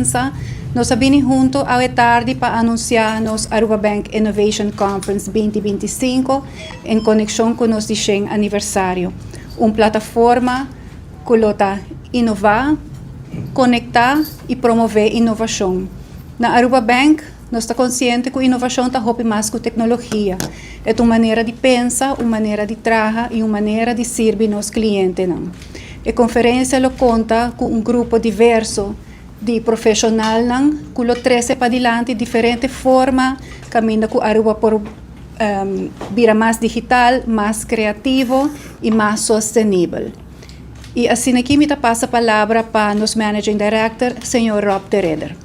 prensa. Nos a bini hunto awe tardi pa anuncia nos Aruba Bank Innovation Conference 2025 en conexion cu nos di 100 aniversario. Un plataforma cu lo ta innova, conecta y promove innovacion. Na Aruba Bank, nos ta consciente cu innovacion ta hopi mas cu tecnologia. E ta un manera di pensa, un manera di traha y un manera di sirbi nos clientenan. E conferencia lo conta cu un grupo diverso di profesionalnan cu lo trece padilanti diferente forma caminda cu Aruba por bira mas digital, mas creativo y mas sostenibel. Y asina aki mi ta pasa palabra pa nos Managing Director, señor Rob de Ridder.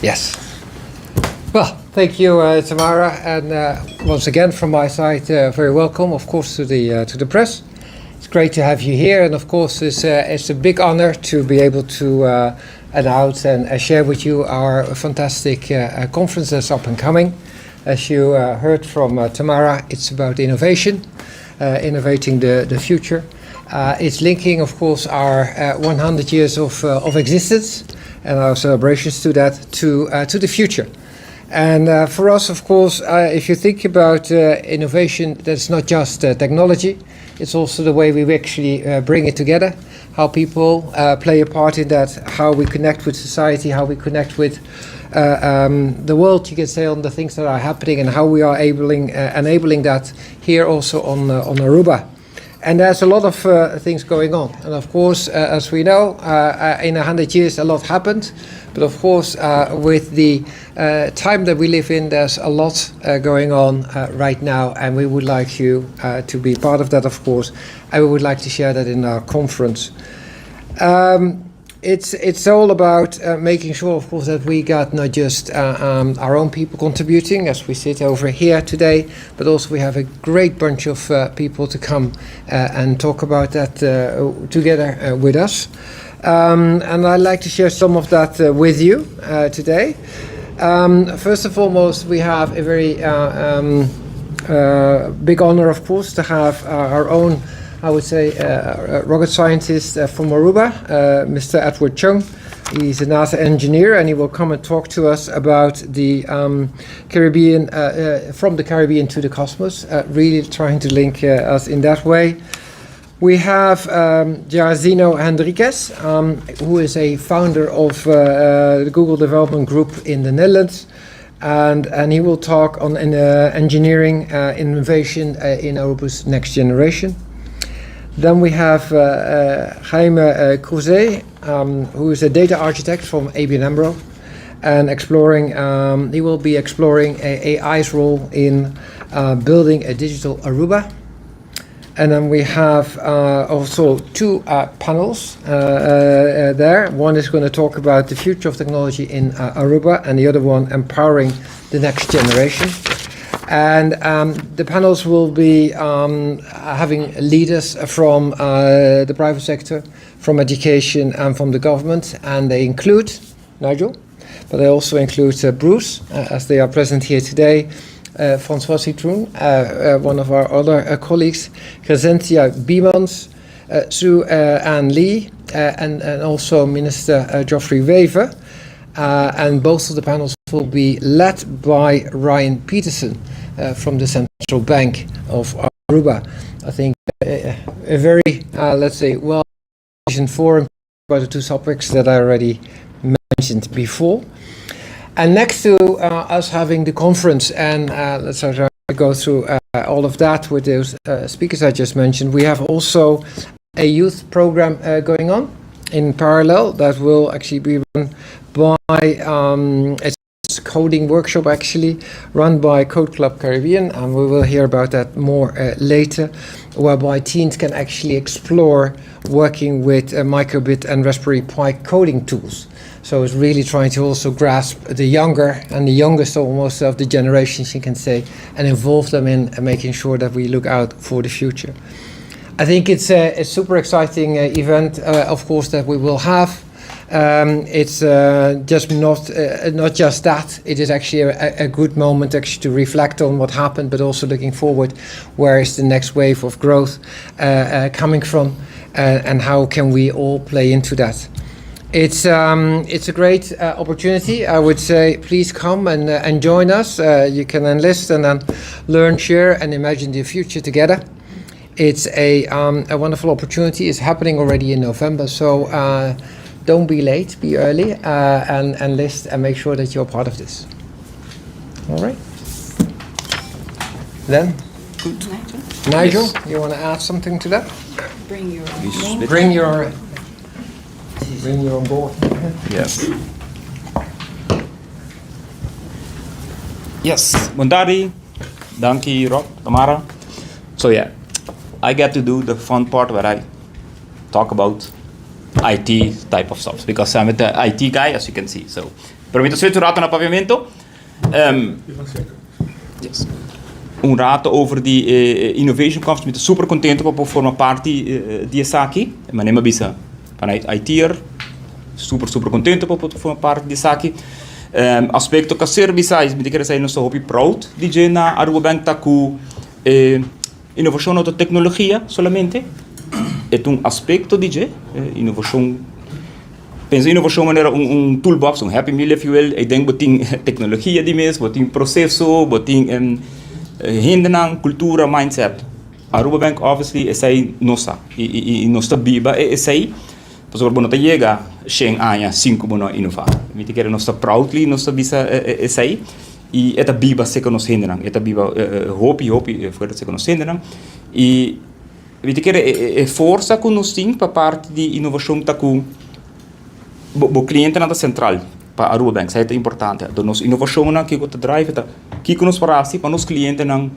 Yes. Well, thank you, Tamara, and once again from my side, very welcome, of course, to the press. It's great to have you here, and of course, it's a big honor to be able to announce and share with you our fantastic conference that's up and coming. As you heard from Tamara, it's about innovation, innovating the future. It's linking, of course, our 100 years of existence and our celebrations to that to the future. And for us, of course, if you think about innovation, that's not just technology, it's also the way we actually bring it together, how people play a part in that, how we connect with society, how we connect with the world, you can say, on the things that are happening and how we are enabling that here also on Aruba. And there's a lot of things going on. And of course, as we know, in 100 years, a lot happened. But of course, with the time that we live in, there's a lot going on right now, and we would like you to be part of that, of course, and we would like to share that in our conference. It's all about making sure, of course, that we got not just our own people contributing as we sit over here today, but also we have a great bunch of people to come and talk about that together with us. And I'd like to share some of that with you today. First and foremost, we have a very big honor, of course, to have our own, I would say, rocket scientist from Aruba, Mr. Edward Chung. He's a NASA engineer, and he will come and talk to us about the Caribbean, from the Caribbean to the cosmos, really trying to link us in that way. We have Jahzino Henriquez, who is a founder of the Google Development Group in the Netherlands, and he will talk on engineering innovation in Aruba's next generation. Then we have Jaime Crouzet, who is a data architect from ABN AMRO, and exploring, he will be exploring AI's role in building a digital Aruba. And then we have also two panels there. One is going to talk about the future of technology in Aruba, and the other one, empowering the next generation. And the panels will be having leaders from the private sector, from education, and from the government, and they include Nigel, but they also include Bruce, as they are present here today, François Citroen, one of our other colleagues, Crescentia Biemans, Sue Ann Lee, and also Minister Geoffrey Wever. And both of the panels will be led by Ryan Peterson from the Central Bank of Aruba. I think a very, let's say, well forum about the two topics that I already mentioned before. And next to us having the conference, and let's try to go through all of that with those speakers I just mentioned, we have also a youth program going on in parallel that will actually be run by it's a coding workshop, actually run by Code Club Caribbean, and we will hear about that more later, whereby teens can actually explore working with micro:bit and Raspberry Pi coding tools. So it's really trying to also grasp the younger and the youngest almost of the generations, you can say, and involve them in making sure that we look out for the future. I think it's a super exciting event, of course, that we will have. It's just not not just that. It is actually a good moment actually to reflect on what happened, but also looking forward, where is the next wave of growth coming from, and how can we all play into that? It's a great opportunity. I would say please come and join us. You can enlist and then learn, share, and imagine the future together. It's a wonderful opportunity. It's happening already in November, so don't be late, be early, and enlist and make sure that you're part of this. All right. Then, Good. Nigel, Yes. you want to add something to that? Bring your name. Bring your on board. Yes. Yes, Bon tardi, danki Rob, Tamara. So yeah, I get to do the fun part where I talk about IT type of stuff because I'm the IT guy, as you can see. So, pero mi ta switch un rato na Papiamento. Yes. Un rato over di Innovation Conference, mi ta super contento pa forma parti di esaki. Manera m'a bisa, vanuit IT'er, super super contento pa forma parti di esaki. Aspecto cu service, mi kier bisa nos hopi proud di dje na Aruba Bank ta cu innovacion no ta tecnologia solamente, e un aspecto di dje, innovacion. Pensa innovacion manera un toolbox, un happy meal, if you will. Ik denk bo tin tecnologia di mes, bo tin proceso, bo tin hendenan, cultura, mindset. Aruba Bank obviously esey nos sa. Y nos ta biba esey. Pasobra bo no ta yega 100 aña sin cu bo no innova. Mi ta kere nos ta proudly nos ta bisa esey. Y e ta biba serca nos hendenan. E ta biba hopi hopi fuerte serca nos hendenan. Y mi ta kere e forsa cu nos tin pa parti di innovacion ta cu bo clientenan ta central pa Aruba Bank, esey ta importante. Anto nos innovacionnan cu ta drive ta kico nos por haci pa nos clientenan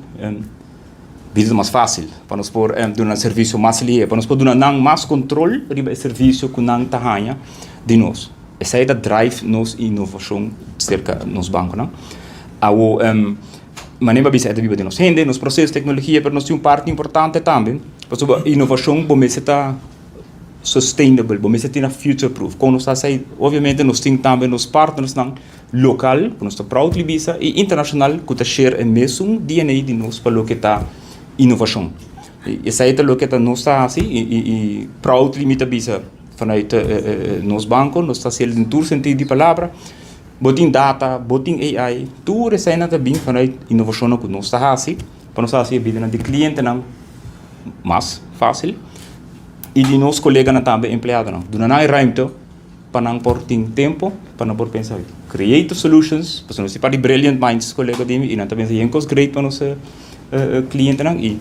bida mas facil, pa nos por duna un servicio mas lihe, pa nos por duna nan mas control riba e servicio cu nan ta haya di nos. Esey ta drive nos innovacion serca nos banconan. Awo, manera m'a bisa, e ta biba den nos hende, nos proceso, tecnologia, pero nos tin un parti importante tambe. Pasobra innovacion bo mester ta sustainable, bo mester tin future proof. Con nos haci, obviamente nos tin tambe nos partners nan local, cu nos ta proudly bisa, y internacional, cu ta share e mesun DNA di nos pa loke ta innovacion. Y esey ta loke ta nos ta haci, y proudly mi ta bisa vanuit nos banco, nos ta haci den tur sentido di palabra. Bo tin data, bo tin AI, tur esey ta bin vanuit innovacion cu nos ta haci, pa nos haci bida di clientenan mas facil y di nos coleganan tambe, empleadonan. Duna nan ruimte pa nan por tin tempo, pa nan por pensa creative solutions, pa nos pa di brilliant minds colega di mi, y nan tambe ta cos great pa nos clientenan y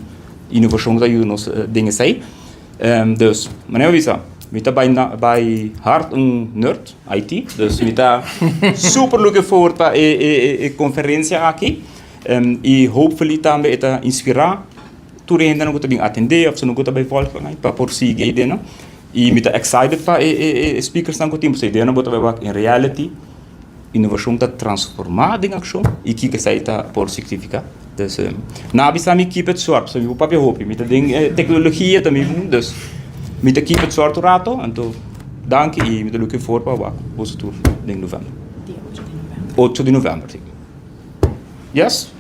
innovacion ta yuda nos den esey. Dus, manera bisa, mi ta by, by heart un nerd, IT, dus mi ta super looking forward pa e conferencia aki. Y hopefully tambe ta inspira tur hende cu ta bin atende of cu ta bay volg pa por sigui idea, no? Y mi ta excited pa e speakers nan cu tin, idea nan bo ta bay in reality innovacion ta transforma den accion y kico esey ta por significa. Dus nan a bisa mi keep it short, so mi por papia hopi, mi ta den tecnologia tambe, dus mi ta keep it short un rato, anto danki y mi ta looking forward pa wak boso tur den november. Dia 8 di november. 8 di november, si. Yes?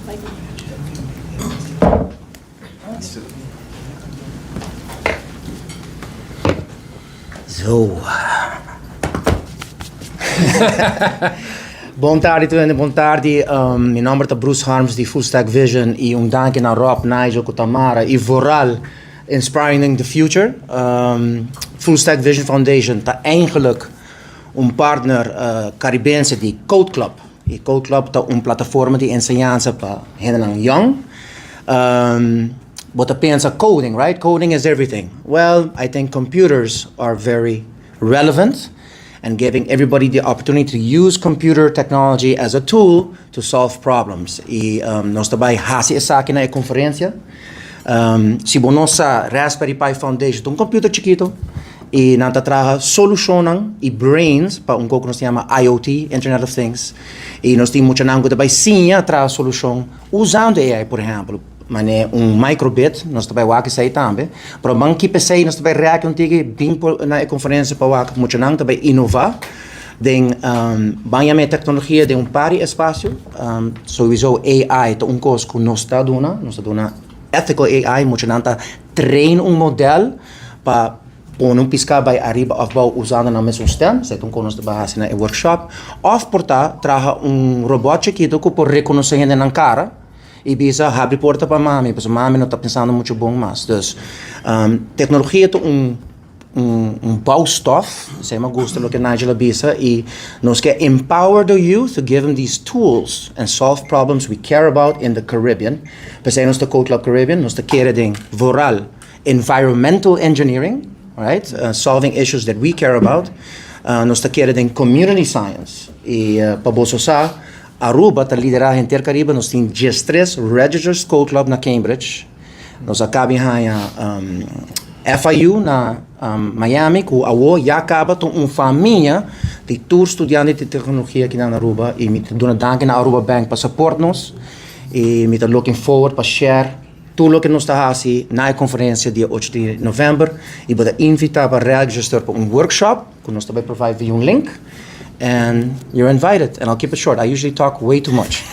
Bye. Zo. Bon tardi, tur. Bon tardi. Mi nomber ta Bruce Harms di Full Stack Vision y un danki na Rob, Nigel, Tamara y vooral Inspiring the Future. Full Stack Vision Foundation ta eigenlijk un partner Caribense di Code Club. Y Code Club ta un plataforma di enseñansa pa hende young. Bo ta pensa coding, right? Coding is everything. Well, I think computers are very relevant and giving everybody the opportunity to use computer technology as a tool to solve problems. Y nos ta bay haci esaki na conferencia. Si bo no sa, Raspberry Pi Foundation, un computer chikito, y nan ta traha solucion y brains pa un cu nos yama IoT, Internet of Things. Y nos tin muchanan cu ta bay siña traha solucion usando AI, por ehempel. Mane un microbit, nos ta bai wak esei tambe. Pero ban keep esei, nos ta bai reak un tiki bin por na e conferencia pa wak muchanan ta bai innova den ban yama e tecnologia den un par di espacio. Sowieso AI ta un cos cu nos ta duna, nos ta duna ethical AI, muchanan ta train un model pa pone un piská bai ariba òf bou usando nan mesun stèm, esei ta un kos nos ta bai hasi na e workshop. Òf por ta traha un robòt chikitu ku por rekonosé hende nan kara i bisa habri porta pa mami, pasobra mami no ta pensando muchu bon mas. Dus, teknologia ta un un bouwstof, esei mi a gusta loke Nigel a bisa, i nos ke empower the youth to give them these tools and solve problems we care about in the Caribbean. P'esei nos ta Code Club Caribbean, nos ta kere den vooral environmental engineering, right, solving issues that we care about. Nos ta kere den community science i pa boso sa, Aruba ta lidera henter Caribe, nos tin diestres registered Code Club na Cambridge. Nos a caba di haña FIU na Miami cu awo ya caba ta un famia di tur studiante di tecnologia aki na Aruba y mi ta duna danki na Aruba Bank pa support nos y mi ta looking forward pa share Tur loke nos ta hasi na e konferensia dia ocho di novèmber i bo ta invitá pa register pa un workshop ku nos ta bai provide via un link and you're invited and I'll keep it short, I usually talk way too much.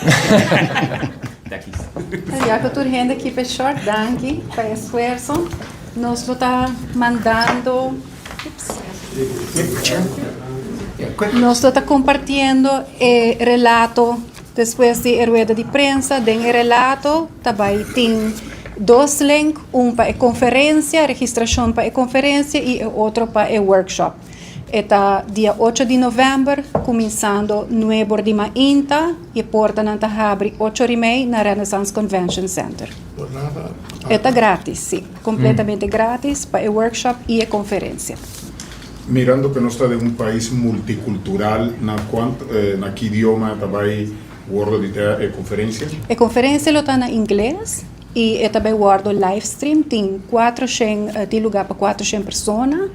Ya ku tur hende keep it short, danki pa e esfuerso. Nos lo ta mandando, ups, nos lo ta kompartiendo e relato. Despues di e rueda di prensa, den e relato ta bai tin dos link, un pa e konferensia, registrashon pa e konferensia i e otro pa e workshop. E ta dia ocho di novèmber, kuminsando nuebor di mainta i e portanan ta habri ocho ora i mei na Renaissance Convention Center. E ta gratis, si, kompletamente gratis pa e workshop i e konferensia. Mirando cu nos ta den un pais multicultural, na cuanto, na ki idioma ta bay wordo dita e conferencia? E conferencia lo ta na ingles y e ta bay wordo livestream, tin cuatroshen, tin lugar pa cuatroshen persona.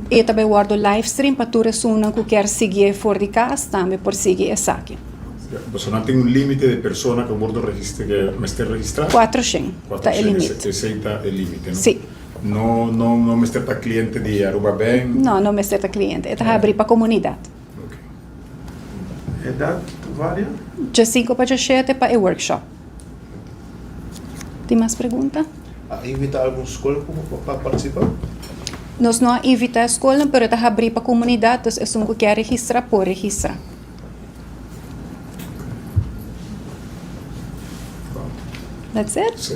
E ta bay wordo livestream pa tur esunnan cu kier siguié for di cas tambe por sigui esaki. Pasobra nan tin un limite di persona cu wordo registra, cu mester registra? Cuatroshen ta e limite. Esey ta e limite, no? Si. No, no, no mester ta cliente di Aruba Bank? No, no mester ta cliente. E ta habri pa comunidad. Ok. Edad ta varia? Djasinco pa djashete pa e workshop. Tin mas pregunta? A invita algun scol pa participa? Nos no a invita e scolnan, pero e ta habri pa comunidad, dus esun cu kier registra por registra. That's it. Sí.